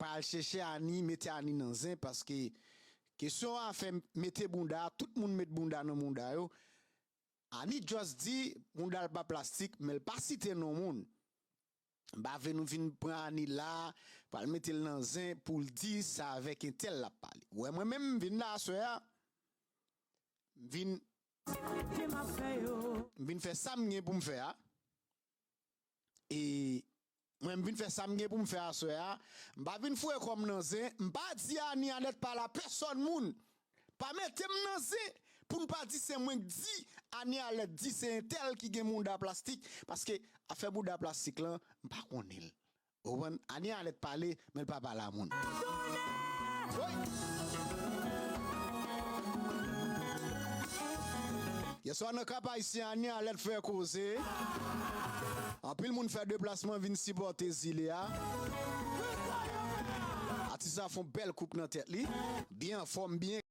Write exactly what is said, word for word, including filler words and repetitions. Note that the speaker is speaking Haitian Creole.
pa al chèche Ani, mete Ani nan zen, paske kesyon afè mete bounda, tout moun met bounda nan bounda yo. Ani just di bounda l pa plastik, men l pa site non moun. M pa vle nou vin pran Ani la, pral mete l nan zen pou l di sa avèk entèl l ap pale. Ou wè mwen menm, m vin la aswè a, m vin, m vin fè sa m gen pou m fè a. E mwen, m vin fè sa m gen pou m fè aswè a. M pa vin foure kò m nan zen. M pa di Ani Alèt pale a pèsòn moun. Pa mete m nan zen pou n pa di se mwen k di Ani Alèt di se entèl ki gen bounda plastik. Paske afè bounda plastik lan, m pa konnen l. Ou konprann? Ani Alèt pale, men l pa pale a moun. Woy! Yèswa nan Kap Ayisyen, Ani Alèt fè koze. Anpil moun fè deplasman vin sipòte zile a. Atis la fè yon bèl koup nan tèt li. Byen anfòm, byen